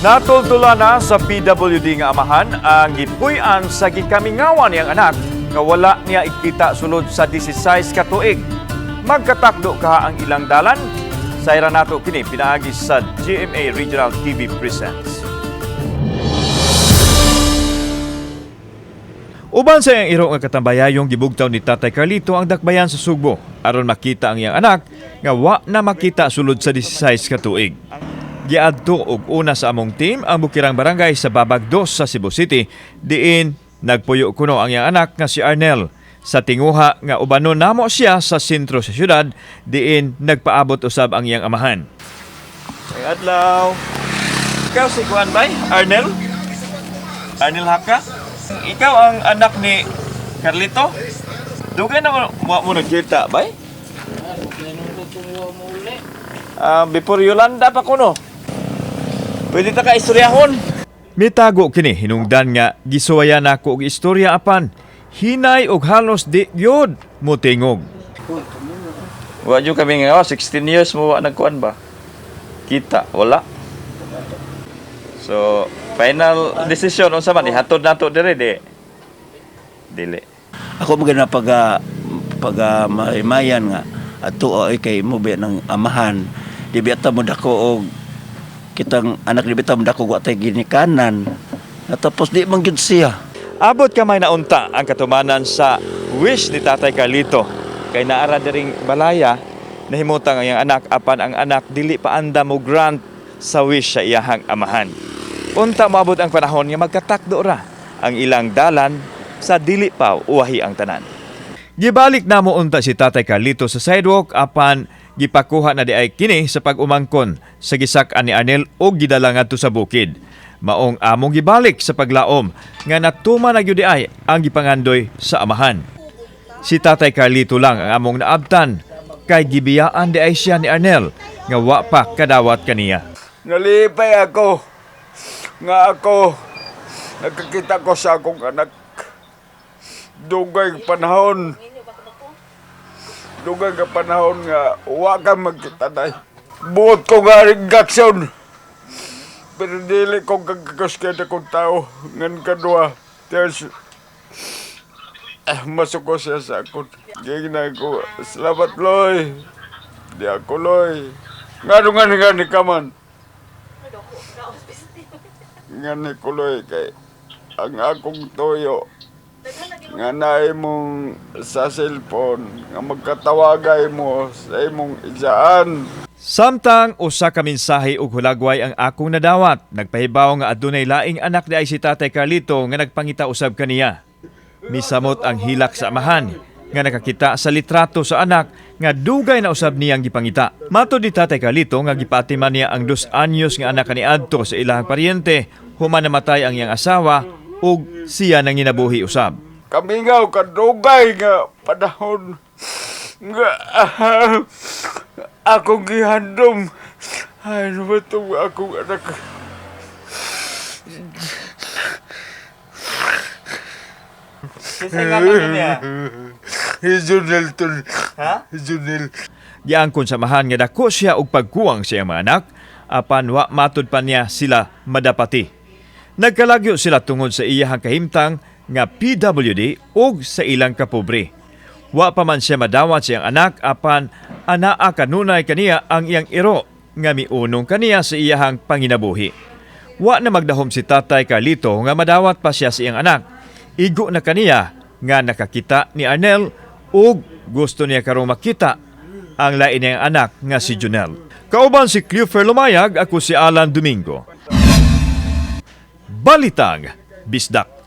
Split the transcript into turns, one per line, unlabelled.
Natultula na sa PWD nga amahan ang gipuy-an sa gikamingawan niyang anak nga wala niya ikita sulod sa 16 ka tuig. Magkatakdo ka ang ilang dalan? Sayra nato kini pinaagi sa GMA Regional TV Presents. Uban sa iyang iro nga katambayayong gibugtaw ni Tatay Carlito ang dakbayan sa Sugbo aron makita ang iyang anak nga wa na makita sulod sa 16 ka tuig. Giadto og una sa among team ang bukirang barangay sa Babag 2 sa Cebu City, diin nagpuyo kuno ang iyang anak nga si Arnel. Sa tinguha nga ubanon namo siya sa sentro sa syudad, diin nagpaabot usab ang iyang amahan. Ay, adlaw. Ikaw si Kuan bay? Arnel? Arnel Haka? Ikaw ang anak ni Carlito? Dugay na mo, mo nagkita bay? Ah, before Yolanda pa kuno. Pwede ta ka istoryahon. Mitago kini hinungdan nga gisuwayan nako og istorya apan hinay og halos di gyud motingog. Wa jud kami nga, oh, 16 years mo wa nagkuan ba? Kita wala. So, final decision unsa man ihatod nato dire di? Dili.
Ako magana pag pag maymayan nga ato ay kay mo ba ng amahan di ba ta mo dako og kitang anak, di ba ta mo dako wa tay ginikanan. Tapos di man gyud siya.
Abot kamay na unta ang katumanan sa wish ni Tatay Carlito. Kay naara diring balaya, nahimutang ang iyang anak apan ang anak dili pa anda mo grant sa wish sa iyahang amahan. Unta moabot ang panahon nga magkatakdo ra ang ilang dalan sa dili pa uwahi ang tanan. Gibalik namo unta si Tatay Carlito sa sidewalk apan gipakuha na di ay kini sa pag-umangkon sa gisak-an ni Arnel og gidala ngadto sa bukid. Maong among gibalik sa paglaom nga natuma na gyud di ay ang gipangandoy sa amahan. Si Tatay Carlito lang ang among naabtan kay gibiyaan di ay siya ni Arnel nga wa pa kadawat kaniya.
Nalipay ako nga ako nakakita ko sa akong anak. Dugay panahon. Dugay ka panahon nga wa ka magkita day. Buot ko nga reaksyon. Pero dili ko kagkakas akong tao. Ngan kadua. There's masuko siya sa akon. Gigna ko, "Salamat, Loy. Di ako, Loy. Ngano nga ni nga ni ka man. Nga ni ko, Loy, kay ang akong toyo nga naay mong sa cellphone nga magkatawagay mo sa imong ijaan."
Samtang usa ka mensahe og hulagway ang akong nadawat, nagpahibaw nga adunay laing anak di ay si Tatay Carlito nga nagpangita usab kaniya. Misamot ang hilak sa amahan nga nakakita sa litrato sa anak nga dugay na usab niyang gipangita. Matod ni Tatay Carlito nga gipaatiman niya ang 2 anyos nga anak kaniadto sa ilahang paryente human namatay ang iyang asawa ug siya nang ginabuhi usab.
Kamingaw kadugay nga panahon nga akong gihandom. Ay, ano ba itong akong anak?
Kinsa nga niya?
Junel tol.
Ha?
Junel.
Giangkon sa amahan nga dako siya og pagkuwang sa iyang mga anak apan wa matud pa niya sila madapati. Nagkalagyo sila tungod sa iyahang kahimtang nga PWD ug sa ilang kapobre. Wa pa man siya madawat sa iyang anak apan anaa kanunay kaniya ang iyang iro nga miunong kaniya sa iyahang panginabuhi. Wa na magdahom si Tatay Carlito nga madawat pa siya sa iyang anak. Igo na kaniya nga nakakita ni Arnel ug gusto niya karong makita ang lain niyang anak nga si Junel. Kauban si Cliffer Lumayag, ako si Alan Domingo. Balitang Bisdak.